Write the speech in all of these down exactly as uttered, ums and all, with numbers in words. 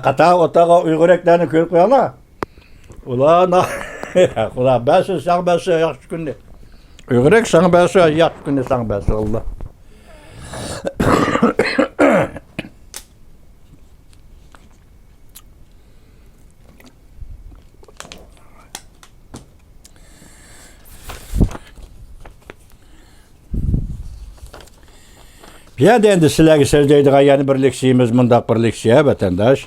قاتا ئوتاغا ئۇيغۇرەكلەرنى كۆرۈپ قويۇڭلار. ئۇلار نا-، خۇدا بەرسۇن، ساڭا بەرسۇن ياخشى كۈننى. ئۇيغۇرەك ساڭا بەرسۇن ياخشى كۈننى، ساڭا بەرسۇن ئاللا. بۇ يەردە ئەمدى سىلەرگە سۆزلەيدىغان يەنە بىر لېكسىيىمىز، مۇنداق بىر لېكسىيە، ۋەتەنداش.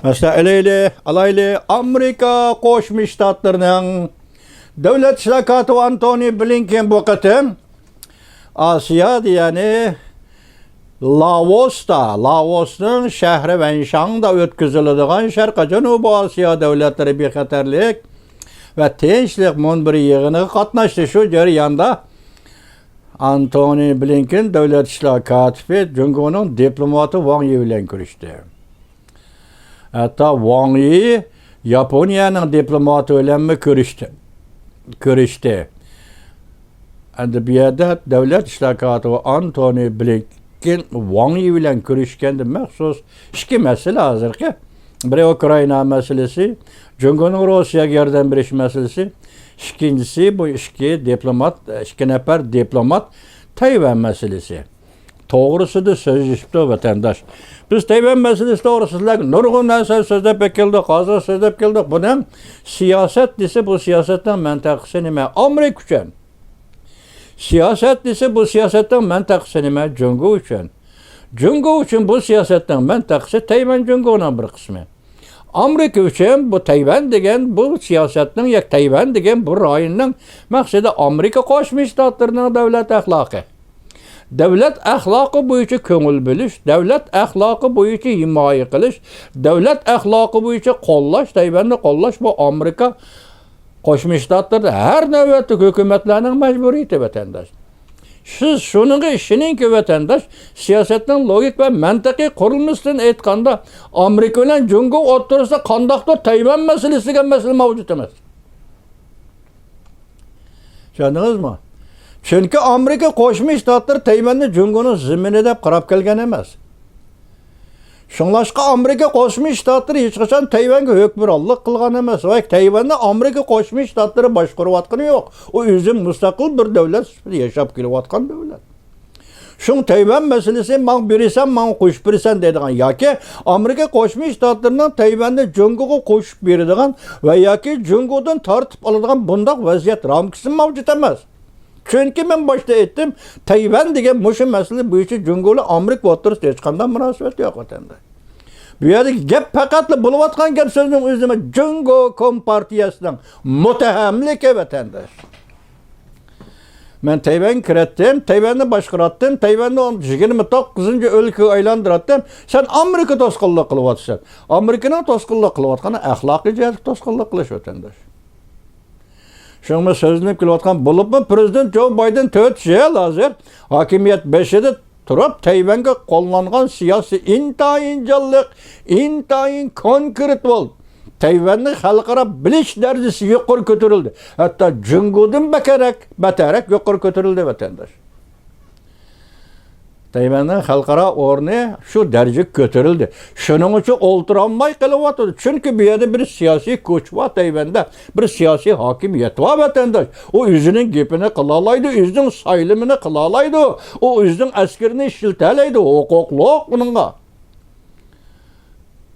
مەسىلەن، ئېلەيلى، ئالايلى، ئامېرىكا قوشما شتاتلىرىنىڭ دۆلەت ئىشلار كاتىپى ئانتونى بلىنكېن بۇ قېتىم ئاسىيادا، يەنى لائوستا، لائوسنىڭ شەھىرى ۋەنشاڭدا ئۆتكۈزۈلىدىغان شەرقىي جەنۇبىي ئاسىيا دۆلەتلىرى بىخەتەرلىك ۋە تىنچلىق مۇنبىرى يىغىنىغا قاتناشتى. شۇ جەرياندا ئانتونى بلىنكېن دۆلەت ئىشلار كاتىپى جۇڭگونىڭ دىپلوماتى ۋاڭ يى بىلەن كۆرۈشتى. ھەتتا ۋاڭ يى ياپونىيەنىڭ دىپلوماتى بىلەنمۇ كۆرۈشتى. كۆرۈشتى. ئەمدى بۇ يەردە دۆلەت ئىشلار كاتىپى ئانتونى بلىنكېن ۋاڭ يى بىلەن كۆرۈشكەندە مەخسۇس ئىككى مەسىلە ھازىرقى. بىرى ئۇكرائىنا مەسىلىسى، جۇڭگونىڭ روسىيەگە ياردەم بېرىش مەسىلىسى. ئىككىنچىسى، بۇ ئىككى دىپلومات، ئىككى نەپەر دىپلومات تەيۋەن مەسىلىسى توغرىسىدا سۆزلىشىپتۇ، ۋەتەنداش. بىز تەيۋەن مەسىلىسى توغرىسىدا سىلەرگە نۇرغۇن نەرسە سۆزلەپ كەلدۇق، ھازىر سۆزلەپ كەلدۇق. بۇنىڭ سىياسەت دېسە، بۇ سىياسەتنىڭ مەنتىقىسى نېمە؟ ئامېرىكا ئۈچۈن. سىياسەت دېسە، بۇ سىياسەتنىڭ مەنتىقىسى نېمە؟ جۇڭگو ئۈچۈن. جۇڭگو ئۈچۈن بۇ سىياسەتنىڭ مەنتىقىسى تەيۋەن جۇڭگونىڭ بىر قىسمى. ئامېرىكا ئۈچۈن بۇ تەيۋەن دېگەن، بۇ سىياسەتنىڭ ياكى تەيۋەن دېگەن بۇ رايوننىڭ مەقسىتى ئامېرىكا قوشما شتاتلىرىنىڭ دۆلەت ئەخلاقى. دۆلەت ئەخلاقى بويىچە كۆڭۈل بۆلۈش، دۆلەت ئەخلاقى بويىچە ھىمايە قىلىش، دۆلەت ئەخلاقى بويىچە قوللاش، تەيۋەننى قوللاش، بۇ ئامېرىكا قوشما شتاتلىرىدا ھەر نۆۋەتلىك ھۆكۈمەتلەرنىڭ مەجبۇرىيىتى، ۋەتەنداش. سىز شۇنىڭغا ئىشىنىڭكى، ۋەتەنداش، سىياسەتنىڭ لوگىك ۋە مەنتىقىي قۇرۇلمىسىدىن ئېيتقاندا، ئامېرىكا بىلەن جۇڭگو ئوتتۇرىسىدا قانداقتۇر تەيۋەن مەسىلىسى دېگەن مەسىلە مەۋجۇت ئەمەس. چۈشەندىڭىزمۇ؟ چۈنكى ئامېرىكا قوشما شتاتلىرى تەيۋەننى جۇڭگونىڭ زېمىنى دەپ قاراپ كەلگەن ئەمەس. شۇڭلاشقا ئامېرىكا قوشما شتاتلىرى ھېچقاچان تەيۋەنگە ھۆكۈمرانلىق قىلغان ئەمەس ۋە تەيۋەننى ئامېرىكا قوشما شتاتلىرى باشقۇرۇۋاتقىنى يوق. ئۇ ئۆزى مۇستەقىل بىر دۆلەت سۈپىتىدە ياشاپ كېلىۋاتقان دۆلەت. شۇڭا تەيۋەن مەسىلىسى، ماڭا بېرىسەن، ماڭا قوشۇپ بېرىسەن دەيدىغان ياكى ئامېرىكا قوشما شتاتلىرىنىڭ تەيۋەننى جۇڭگوغا قوشۇپ بېرىدىغان ۋە ياكى جۇڭگودىن تارتىپ ئالىدىغان بۇنداق ۋەزىيەت رامكىسى مەۋجۇت ئەمەس. چۈنكى مەن باشتا ئېيتتىم، تەيۋەن دېگەن مۇشۇ مەسىلە بويىچە جۇڭگو بىلەن ئامېرىكا ئوتتۇرىسىدا ھېچقانداق مۇناسىۋەت يوق، ۋەتەنداش. بۇ يەردىكى گەپ پەقەتلا بولۇۋاتقان گەپ سۆزنىڭ ئۆزى نېمە؟ جۇڭگو كومپارتىيەسىنىڭ مۇتتەھەملىكى، ۋەتەنداش. مەن تەيۋەنگە كىرەتتىم، تەيۋەننى باشقۇراتتىم، تەيۋەننى يىگىرمە توققۇزىنچى ئۆلكىگە ئايلاندۇراتتىم. سەن ئامېرىكا توسقۇنلۇق قىلىۋاتىسەن. ئامېرىكىنىڭ توسقۇنلۇق قىلىۋاتقىنى ئەخلاقىي جەھەتتە توسقۇنلۇق قىلىش، ۋەتەنداش. شۇڭا سۆزلىنىپ كېلىۋاتقان، بولۇپمۇ پىرېزىدېنت جو بايدېن تۆت يىل ھازىر ھاكىمىيەت بېشىدا تۇرۇپ، تەيۋەنگە قوللانغان سىياسىي ئىنتايىن جانلىق، ئىنتايىن كونكرېت بولدى. تەيۋەننى خەلقئارا بىلىش دەرىجىسى يۇقىرى كۆتۈرۈلدى. ھەتتا جۇڭگودىن بەكرەك، بەتەرەك يۇقىرى كۆتۈرۈلدى، ۋەتەنداش. تەيۋەننىڭ خەلقئارا ئورنى شۇ دەرىجىگە كۆتۈرۈلدى. شۇنىڭ ئۈچۈن ئولتۇرالماي قېلىۋاتىدۇ. چۈنكى بۇ يەردە بىر سىياسىي كۈچ بار تەيۋەندە. بىر سىياسىي ھاكىمىيەت بار، ۋەتەنداش. ئۇ ئۆزىنىڭ گېپىنى قىلالايدۇ، ئۆزىنىڭ سايلىمىنى قىلالايدۇ. ئۇ ئۆزىنىڭ ئەسكىرىنى ئىشلىتەلەيدۇ، ھوقۇقلۇق ئۇنىڭغا.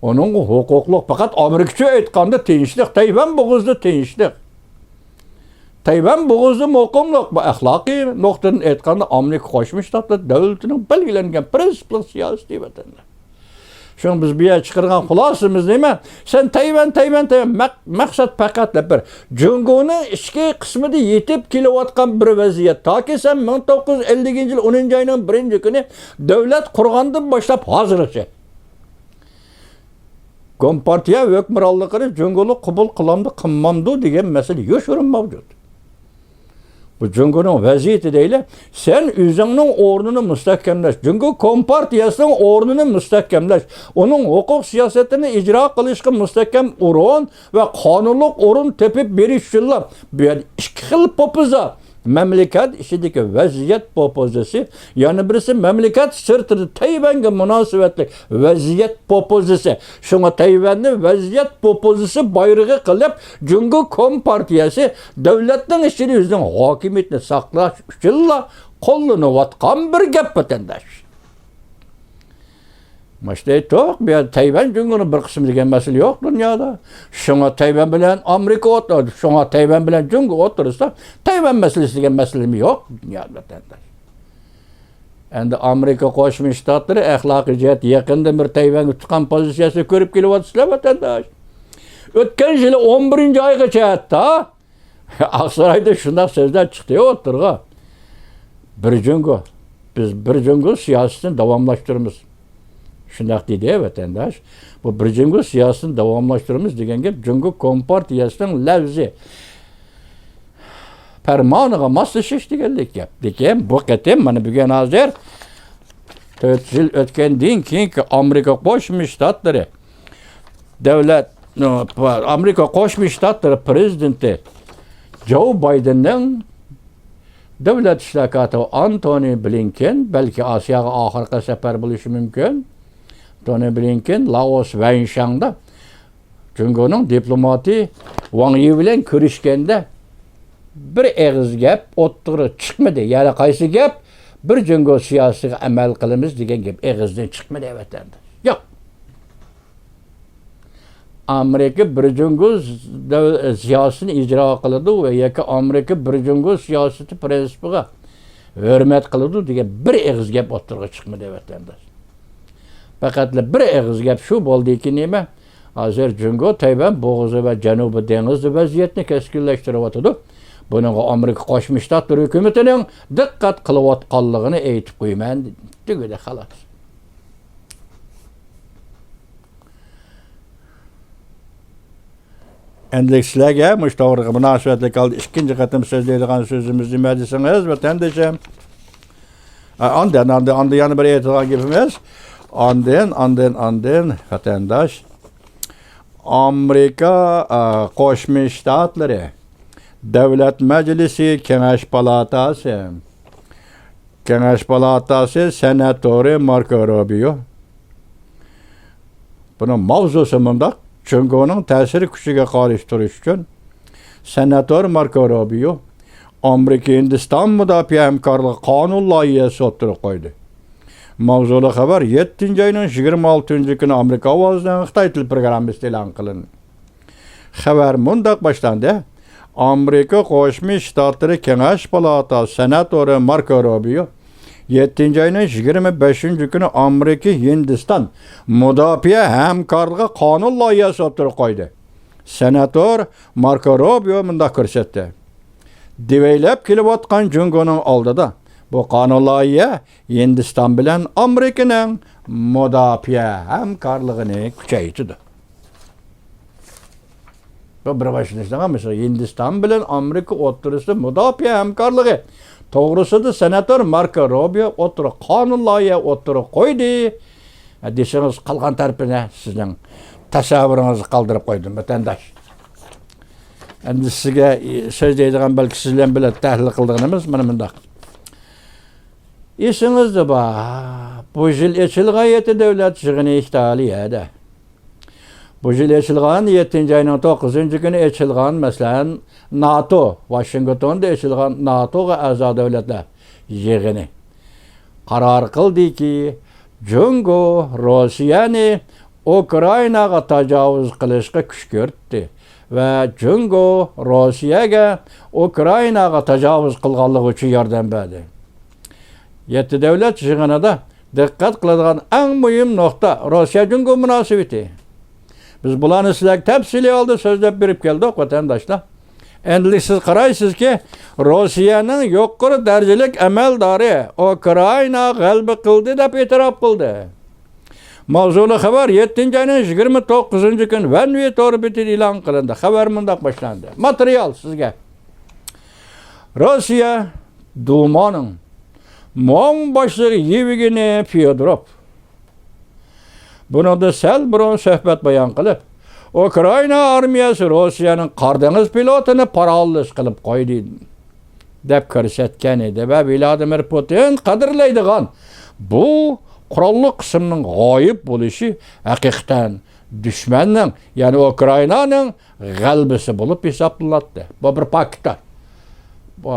ئۇنىڭغا ھوقۇقلۇق، پەقەت ئامېرىكىچە ئېيتقاندا تىنچلىق، تەيۋەن بوغۇزىدا تىنچلىق. تەيۋەن بوغۇزى مۇقىملىق، بۇ ئەخلاقىي نۇقتىدىن ئېيتقاندا ئامېرىكا قوشما شتاتلىرى دۆلىتىنىڭ بەلگىلەنگەن پىرىنسىپلىق سىياسىتى، ۋەتەنداش. شۇڭا بىز بۇ يەردە چىقىرغان خۇلاسىمىز نېمە؟ سەن تەيۋەن، تەيۋەن، تەيۋەن، مەق-، مەقسەت پەقەتلا بىر. جۇڭگونىڭ ئىچكى قىسمىدا يېتىپ كېلىۋاتقان بىر ۋەزىيەت. تاكى سەن مىڭ توققۇز يۈز ئەللىكىنچى يىل ئونىنچى ئاينىڭ بىرىنچى كۈنى دۆلەت قۇرغاندىن باشلاپ ھازىرغىچە كومپارتىيە ھۆكۈمرانلىقىنى جۇڭگولۇق قوبۇل قىلامدۇ، قىلمامدۇ دېگەن مەسىلە يوشۇرۇن مەۋجۇت. بۇ جۇڭگونىڭ ۋەزىيىتى دەيلى، سەن ئۆزۈڭنىڭ ئورنىنى مۇستەھكەملەش، جۇڭگو كومپارتىيەسىنىڭ ئورنىنى مۇستەھكەملەش، ئۇنىڭ ھوقۇق سىياسىتىنى ئىجرا قىلىشقا مۇستەھكەم ئورۇن ۋە قانۇنلۇق ئورۇن تېپىپ بېرىش ئۈچۈنلا بۇ يەردە ئىككى خىل پوپىزا، مەملىكەت ئىچىدىكى ۋەزىيەت پوپوزىسى، يەنە بىرسى مەملىكەت سىرتىدا تەيۋەنگە مۇناسىۋەتلىك ۋەزىيەت پوپوزىسى. شۇڭا تەيۋەننى ۋەزىيەت پوپوزىسى بايرىقى قىلىپ، جۇڭگو كومپارتىيەسى دۆلەتنىڭ ئىچىدە ئۆزىنىڭ ھاكىمىيىتىنى ساقلاش ئۈچۈنلا قوللىنىۋاتقان بىر گەپ، ۋەتەنداش. مۇشۇنداق ئېيتتۇق، بۇ يەردە تەيۋەن جۇڭگونىڭ بىر قىسمى دېگەن مەسىلە يوق دۇنيادا. شۇڭا تەيۋەن بىلەن ئامېرىكا ئوت-، شۇڭا تەيۋەن بىلەن جۇڭگو ئوتتۇرىسىدا تەيۋەن مەسىلىسى دېگەن مەسىلىمۇ يوق دۇنيادا، ۋەتەنداش. ئەمدى ئامېرىكا قوشما شتاتلىرى ئەخلاقىي جەھەتتە يېقىندىن بېرى تەيۋەنگە تۇتقان پوزىتسىيەسىنى كۆرۈپ كېلىۋاتىسىلەر، ۋەتەنداش. ئۆتكەن يىلى ئون بىرىنچى ئايغىچە ھەتتا ئاقسارايدا شۇنداق سۆزلەر چىقتى ئوتتۇرىغا. بىر جۇڭگو، بىز بىر جۇڭگو سىياسىتىنى داۋاملاشتۇرىمىز. شۇنداق دېدى ۋەتەنداش. بۇ بىر جۇڭگو سىياسىتىنى داۋاملاشتۇرىمىز دېگەن گەپ جۇڭگو كومپارتىيەسىنىڭ لەۋزى پەرمانىغا ماسلىشىش دېگەنلىك گەپ. لېكىن بۇ قېتىم مانا بۈگۈن ھازىر تۆت يىل ئۆتكەندىن كېيىنكى ئامېرىكا قوشما شتاتلىرى دۆلەت، ئامېرىكا قوشما شتاتلىرى پرېزىدېنتى جو بايدېننىڭ دۆلەت ئىشلار كاتىپى ئانتونى بلىنكېن، بەلكى ئاسىياغا ئاخىرقى سەپەر بولۇشى مۇمكىن. ئانتونى بلىنكېن لائوس ۋەنشاڭدا جۇڭگونىڭ دىپلوماتى ۋاڭ يى بىلەن كۆرۈشكەندە بىر ئېغىز گەپ ئوتتۇرىغا چىقمىدى. يەنى قايسى گەپ؟ بىر جۇڭگو سىياسىتىگە ئەمەل قىلىمىز دېگەن گەپ ئېغىزدىن چىقمىدى، ۋەتەنداش. ياق. ئامېرىكا بىر جۇڭگو دەۋ-، سىياسىتىنى ئىجرا قىلىدۇ ۋە ياكى ئامېرىكا بىر جۇڭگو سىياسىتى پىرىنسىپىغا ھۆرمەت قىلىدۇ دېگەن بىر ئېغىز گەپ ئوتتۇرىغا چىقمىدى، ۋەتەنداش. پەقەتلا بىر ئېغىز گەپ شۇ بولدىكى نېمە؟ ھازىر جۇڭگو تەيۋەن بوغۇزى ۋە جەنۇبىي دېڭىزدا ۋەزىيەتنى كەسكىنلەشتۈرۈۋاتىدۇ. بۇنىڭغا ئامېرىكا قوشما شتاتلىرى ھۆكۈمىتىنىڭ دىققەت قىلىۋاتقانلىقىنى ئېيتىپ قويىمەن، تۈگىدى، خالاس. ئەمدىلىك سىلەرگە مۇشۇ توغرىلىق مۇناسىۋەتلىك ھالدا ئىككىنچى قېتىم سۆزلەيدىغان سۆزىمىز نېمە دېسىڭىز، ۋەتەندىشىم. ئا، ئاندىن، ئاندىن، ئاندىن يەنە بىر ئېيتىدىغان گېپىمىز. ئاندىن، ئاندىن، ئاندىن، ۋەتەنداش. ئامېرىكا، ئا، قوشما شتاتلىرى دۆلەت مەجلىسى كېڭەش پالاتاسى. كېڭەش پالاتاسى سېناتورى ماركو روبىيو. بۇنىڭ ماۋزۇسى مۇنداق: جۇڭگونىڭ تەسىر كۈچىگە قارشى تۇرۇش ئۈچۈن سېناتور ماركو روبىيو ئامېرىكا ھىندىستان مۇداپىئە ھەمكارلىقى قانۇن لايىھەسى ئوتتۇرىغا قويدى. ماۋزۇلۇق خەۋەر يەتتىنچى ئاينىڭ يىگىرمە ئالتىنچى كۈنى ئامېرىكا ئاۋازىنىڭ خىتاي تىل پروگراممىسىدا ئېلان قىلىندى. خەۋەر مۇنداق باشلاندى: ئامېرىكا قوشما شتاتلىرى كېڭەش پالاتاسى سېناتورى ماركو روبىيو يەتتىنچى ئاينىڭ يىگىرمە بەشىنچى كۈنى ئامېرىكا ھىندىستان مۇداپىئە ھەمكارلىقى قانۇن لايىھەسى ئوتتۇرىغا قويدى. سېناتور ماركو روبىيو مۇنداق كۆرسەتتى: دېۋەيلەپ كېلىۋاتقان جۇڭگونىڭ ئالدىدا بۇ قانۇن لايىھە ھىندىستان بىلەن ئامېرىكىنىڭ مۇداپىئە ھەمكارلىقىنى كۈچەيتىدۇ. بۇ بىر باشلىنىشلىغان مەسىلە. ھىندىستان بىلەن ئامېرىكا ئوتتۇرىسىدا مۇداپىئە ھەمكارلىقى توغرىسىدا سېناتور ماركو روبىيو ئوتتۇرىغا قانۇن لايىھە ئوتتۇرىغا قويدى. ھە، دېسىڭىز، قالغان تەرىپىنى سىزنىڭ تەسەۋۋۇرىڭىزغا قالدۇرۇپ قويدۇم، ۋەتەنداش. ئەمدى سىزگە، ئى، سۆزلەيدىغان، بەلكى سىز بىلەن بىللە تەھلىل قىلىدىغىنىمىز مانا مۇنداق. ئېسىڭىزدە بار، بۇ يىل ئېچىلغان يەتتە دۆلەت يىغىنى ئىتالىيەدە. بۇ يىل ئېچىلغان، يەتتىنچى ئاينىڭ توققۇزىنچى كۈنى ئېچىلغان، مەسىلەن، ناتو، ۋاشىنگتوندا ئېچىلغان ناتوغا ئەزا دۆلەتلەر يىغىنى قارار قىلدىكى، جۇڭگو روسىيەنى ئۇكرائىناغا تاجاۋۇز قىلىشقا كۈشكۈرتتى ۋە جۇڭگو روسىيەگە ئۇكرائىناغا تاجاۋۇز قىلغانلىقى ئۈچۈن ياردەم بەردى. يەتتە دۆلەت يىغىنىدا دىققەت قىلىدىغان ئەڭ مۇھىم نۇقتا روسىيە جۇڭگو مۇناسىۋىتى. بىز بۇلارنى سىلەرگە تەپسىلىي ھالدا سۆزلەپ بېرىپ كەلدۇق، ۋەتەنداشلار. ئەمدى سىز قارايسىزكى، روسىيەنىڭ يۇقىرى دەرىجىلىك ئەمەلدارى ئۇكرائىنا غەلىبە قىلدى دەپ ئېتىراپ قىلدى. ماۋزۇلۇق خەۋەر يەتتىنچى ئاينىڭ يىگىرمە توققۇزىنچى كۈنى ۋەن ۋى تور بېتىدە ئېلان قىلىندى. خەۋەر مۇنداق باشلاندى. ماتېرىيال سىزگە. روسىيە دۇمانىڭ مۇئاۋىن باشلىقى يېۋگېنىي فيودروف بۇنىڭدىن سەل بۇرۇن سۆھبەت بايان قىلىپ، ئۇكرائىنا ئارمىيەسى روسىيەنىڭ قارا دېڭىز پلوتىنى پارالىز قىلىپ قويدى. دەپ كۆرسەتكەن ئىدى ۋە ۋلادىمىر پۇتىن قەدىرلەيدىغان بۇ قوراللىق قىسىمنىڭ غايىب بولۇشى ھەقىقەتەن دۈشمەننىڭ، يەنى ئۇكرائىنانىڭ غەلىبىسى بولۇپ ھېسابلىناتتى. بۇ بىر پاكىتتا. بۇ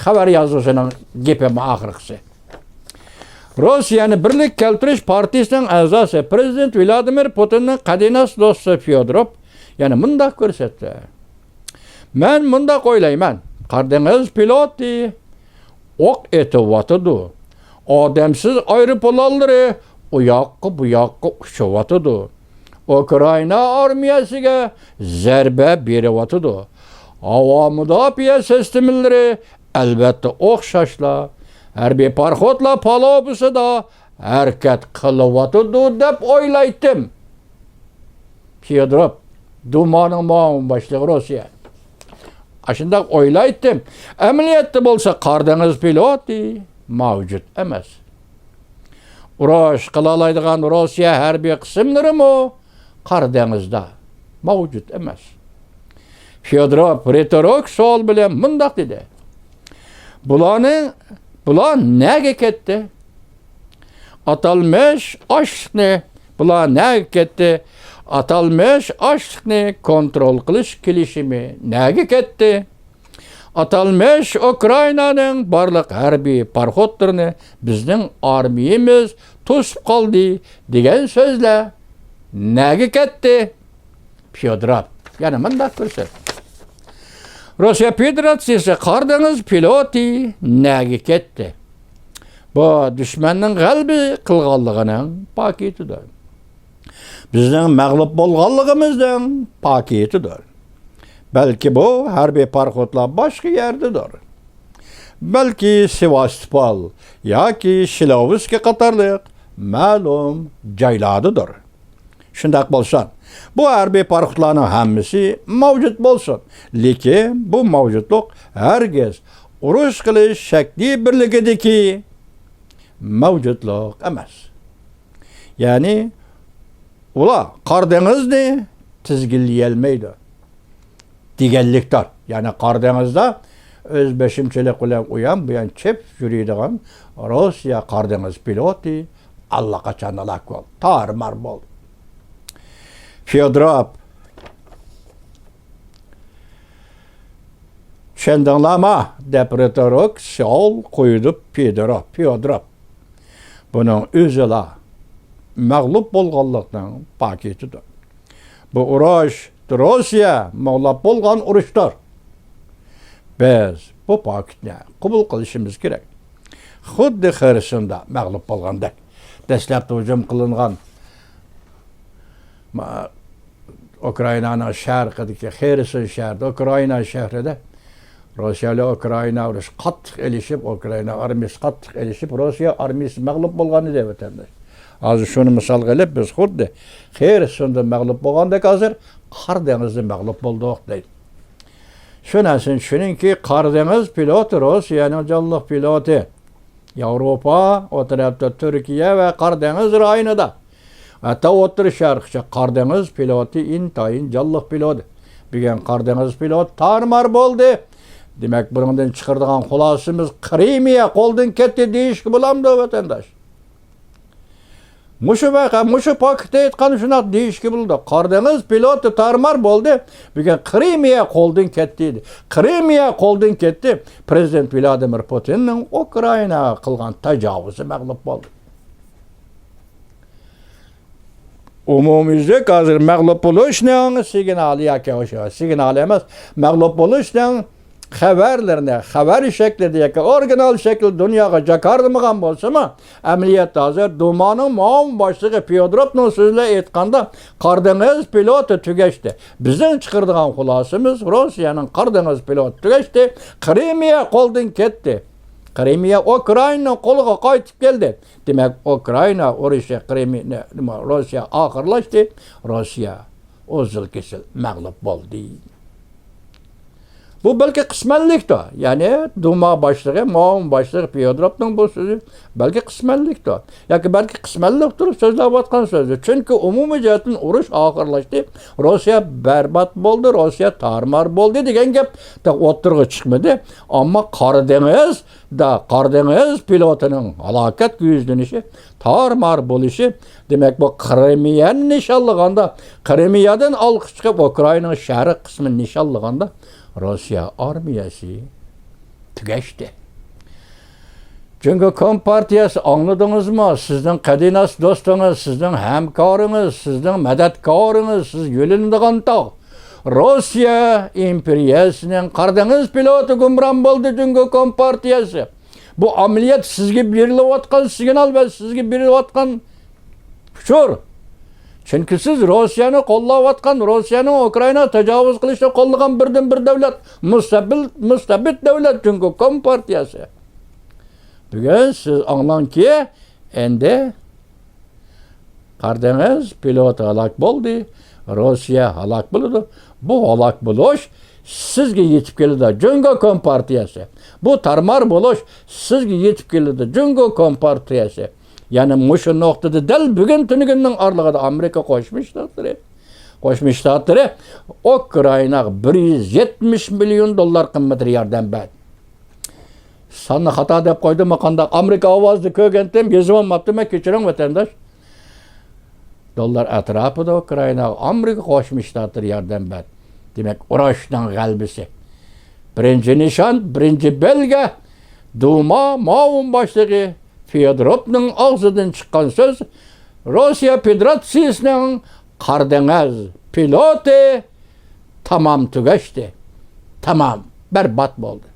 خەۋەر يازغۇچىنىڭ گېپى ئاخىرقىسى. روسىيەنى بىرلىككە كەلتۈرۈش پارتىيىسىنىڭ ئەزاسى، پىرېزىدېنت ۋلادىمىر پۇتىننىڭ قەدىناس دوستى فيودروف يەنە مۇنداق كۆرسەتتى. مەن مۇنداق ئويلايمەن، قارا دېڭىز پىلوتى ئوق ئېتىۋاتىدۇ. ئادەمسىز ئايروپىلانلىرى ئۇ ياققا، بۇ ياققا ئۇچۇۋاتىدۇ. ئۇكرائىنا ئارمىيەسىگە زەربە بېرىۋاتىدۇ. ھاۋا مۇداپىئە سىستېمىلىرى ئەلۋەتتە ئوخشاشلا ھەربىي پاراخوتلار پالۇبىسىدا ھەرىكەت قىلىۋاتىدۇ دەپ ئويلايتتىم. فيودروف، دۇمانىڭ مۇئاۋىن باشلىقى روسىيە. ئاشۇنداق ئويلايتتىم. ئەمەلىيەتتە بولسا قارا دېڭىز پىلوتى مەۋجۇت ئەمەس. ئۇرۇش قىلالايدىغان روسىيە ھەربىي قىسىملىرىمۇ قارا دېڭىزدا مەۋجۇت ئەمەس. فيودروف رېتورىك سوئال بىلەن مۇنداق دېدى. بۇلارنىڭ، بۇلار نەگە كەتتى؟ ئاتالمىش ئاشلىقنى، بۇلار نەگە كەتتى؟ ئاتالمىش ئاشلىقنى كونترول قىلىش كېلىشىمى نەگە كەتتى؟ ئاتالمىش ئۇكرائىنانىڭ بارلىق ھەربىي پاراخوتلىرىنى بىزنىڭ ئارمىيىمىز توسۇپ قالدى دېگەن سۆزلەر نەگە كەتتى؟ فيودروف يەنە مۇنداق كۆرسەتتى. روسىيە فېدېراتسىيىسى قارا دېڭىز پىلوتى نەگە كەتتى؟ بۇ دۈشمەننىڭ غەلىبە قىلغانلىقىنىڭ پاكىتىدۇر. بىزنىڭ مەغلۇپ بولغانلىقىمىزنىڭ پاكىتىدۇر. بەلكى بۇ ھەربىي پاراخوتلار باشقا يەردىدۇر. بەلكى سېۋاستوپول ياكى شىلوۋىسكى قاتارلىق مەلۇم جايلاردىدۇر. شۇنداق بولسا، بۇ ھەربىي پاراخوتلارنىڭ ھەممىسى مەۋجۇت بولسۇن، لېكىن بۇ مەۋجۇتلۇق ھەرگىز ئۇرۇش قىلىش شەكلى بىرلىكىدىكى مەۋجۇتلۇق ئەمەس. يەنى ئۇلار قارا دېڭىزنى تىزگىنلىيەلمەيدۇ دېگەنلىكتۇر. يەنى قارا دېڭىزدا ئۆز بېشىمچىلىق بىلەن ئۇيان بۇيان چېپىپ يۈرىدىغان روسىيە قارا دېڭىز پىلوتى ئاللىقاچان ھالاك بولدى، تارمار بولدى. فيودروف، چۈشەندىڭلارما؟ دەپ رېتورىك سوئال قويدى فيودروف. فيودروف، بۇنىڭ ئۆزىلا مەغلۇپ بولغانلىقنىڭ پاكىتىدۇر. بۇ ئۇرۇش روسىيە مەغلۇپ بولغان ئۇرۇشتۇر. بىز بۇ پاكىتنى قوبۇل قىلىشىمىز كېرەك. خۇددى خېرسوندا مەغلۇپ بولغاندەك. دەسلەپتە ھۇجۇم قىلىنغان ما-، ئۇكرائىنانىڭ شەرقىدىكى خېرسون شەھىرىدە، ئۇكرائىنا شەھىرىدە روسىيە بىلەن ئۇكرائىنا ئۇرۇشى قاتتىق ئېلىشىپ، ئۇكرائىنا ئارمىيىسى قاتتىق ئېلىشىپ، روسىيە ئارمىيىسى مەغلۇپ بولغان ئىدى، ۋەتەنداش. ھازىر شۇنى مىسالغا ئېلىپ، بىز خۇددى خېرسوندا مەغلۇپ بولغاندەك، ھازىر قارا دېڭىزدا مەغلۇپ بولدۇق دەيدۇ. شۇ نەرسىنى چۈشىنىڭكى، قارا دېڭىز پىلوتى روسىيەنىڭ جانلىق پىلوتى. ياۋروپا، ئۇ تەرەپتە تۈركىيە ۋە قارا دېڭىز رايونىدا، ھەتتا ئوتتۇرا شەرققىچە قارا دېڭىز پىلوتى ئىنتايىن جانلىق پىلوت. بۈگۈن قارا دېڭىز پىلوتى تارمار بولدى. دېمەك، بۇنىڭدىن چىقىرىدىغان خۇلاسىمىز، قىرىمىيە قولدىن كەتتى دېيىشكە بولامدۇ، ۋەتەنداش؟ مۇشۇ ۋەقە، مۇشۇ پاكىتتا ئېيتقان شۇنداق دېيىشكە بولىدۇ. قارا دېڭىز پىلوتى تارمار بولدى. بۈگۈن قىرىمىيە قولدىن كەتتى. قىرىمىيە قولدىن كەتتى. پىرېزىدېنت ۋلادىمىر پۇتىننىڭ ئۇكرائىناغا قىلغان تاجاۋۇزى مەغلۇپ بولدى. ئومۇميۈزلۈك ھازىر مەغلۇپ بولۇشنىڭ سىگنالى ياكى ئاشۇ سىگنالى ئەمەس، مەغلۇپ بولۇشنىڭ خەۋەرلىرىنى خەۋەر شەكلىدە ياكى ئورىگىنال شەكىلدە دۇنياغا جاكارلىمىغان بولسىمۇ، ئەمەلىيەتتە ھازىر دۇمانىڭ مۇئاۋىن باشلىقى فيودروفنىڭ سۆزى بىلەن ئېيتقاندا، قارا دېڭىز پىلوتى تۈگەشتى. بىزنىڭ چىقىرىدىغان خۇلاسىمىز، روسىيەنىڭ قارا دېڭىز پىلوتى تۈگەشتى. قىرىمىيە قولدىن كەتتى. قىرىمىيە ئۇكرائىنانىڭ قولىغا قايتىپ كەلدى. دېمەك، ئۇكرائىنا ئۇرۇشى قىرىمنى، نېمە، روسىيە ئاخىرلاشتى. روسىيە ئۈزۈل-كېسىل مەغلۇپ بولدى. بۇ بەلكى قىسمەنلىكتۇر. يەنى دۇما باشلىقى، مۇئاۋىن باشلىقى فيودروفنىڭ بۇ سۆزى بەلكى قىسمەنلىكتۇر. ياكى بەلكى قىسمەنلىك تۇرۇپ سۆزلەۋاتقان سۆزى. چۈنكى ئومۇمىي جەھەتتىن ئۇرۇش ئاخىرلاشتى. روسىيە بەربات بولدى، روسىيە تارمار بولدى دېگەن گەپ تېخى ئوتتۇرىغا چىقمىدى. ئەمما قارا دېڭىز، دا، قارا دېڭىز پلوتىنىڭ ھالاكەتكە يۈزلىنىشى، تارمار بولۇشى، دېمەك، بۇ قىرىمىيەنى نىشانلىغاندا، قىرىمىيەدىن ئالقىش چىقىپ، ئۇكرائىنانىڭ شەرق قىسمىنى نىشانلىغاندا، روسىيە ئارمىيەسى تۈگەشتى. جۇڭگو كومپارتىيەسى، ئاڭلىدىڭىزمۇ؟ سىزنىڭ قەدىناس دوستىڭىز، سىزنىڭ ھەمكارىڭىز، سىزنىڭ مەدەتكارىڭىز، سىز يۆلىنىدىغان تاغ. روسىيە ئىمپېرىيەسىنىڭ قارا دېڭىز پلوتى گۇمران بولدى، جۇڭگو كومپارتىيەسى. بۇ ئەمەلىيەت سىزگە بېرىلىۋاتقان سىگنال ۋە سىزگە بېرىلىۋاتقان ئۇچۇر. چۈنكى سىز روسىيەنى قوللاۋاتقان، روسىيەنىڭ ئۇكرائىناغا تاجاۋۇز قىلىشنى قوللىغان بىردىنبىر دۆلەت، مۇستەبىل-، مۇستەبىت دۆلەت جۇڭگو كومپارتىيەسى. بۈگۈن سىز ئاڭلاڭكى، ئەندى قارا دېڭىز پلوتى ھالاك بولدى، روسىيە ھالاك بولىدۇ. بۇ ھالاك بولۇش سىزگە يېتىپ كېلىدۇ، جۇڭگو كومپارتىيەسى. بۇ تارمار بولۇش سىزگە يېتىپ كېلىدۇ، جۇڭگو كومپارتىيەسى. يەنى مۇشۇ نۇقتىدا دەل بۈگۈن تۈنۈگۈننىڭ ئارىلىقىدا ئامېرىكا قوشما شتاتلىرى، قوشما شتاتلىرى ئۇكرائىناغا بىر يۈز يەتمىش مىليون دوللار قىممىتىدە ياردەم بەردى. ساننى خاتا دەپ قويدۇممۇ قانداق؟ ئامېرىكا ئاۋازىدا كۆرگەنتىم، يېزىۋالماپتىمەن، كەچۈرۈڭ ۋەتەنداش. دوللار ئەتراپىدا ئۇكرائىناغا ئامېرىكا قوشما شتاتلىرى ياردەم بەردى. دېمەك، ئۇرۇشنىڭ غەلىبىسى. بىرىنچى نىشان، بىرىنچى بەلگە، دۇما مۇئاۋىن باشلىقى فيودروفنىڭ ئاغزىدىن چىققان سۆز، روسىيە فېدېراتسىيىسىنىڭ قارا دېڭىز پلوتى تامام تۈگەشتى. تامام بەربات بولدى.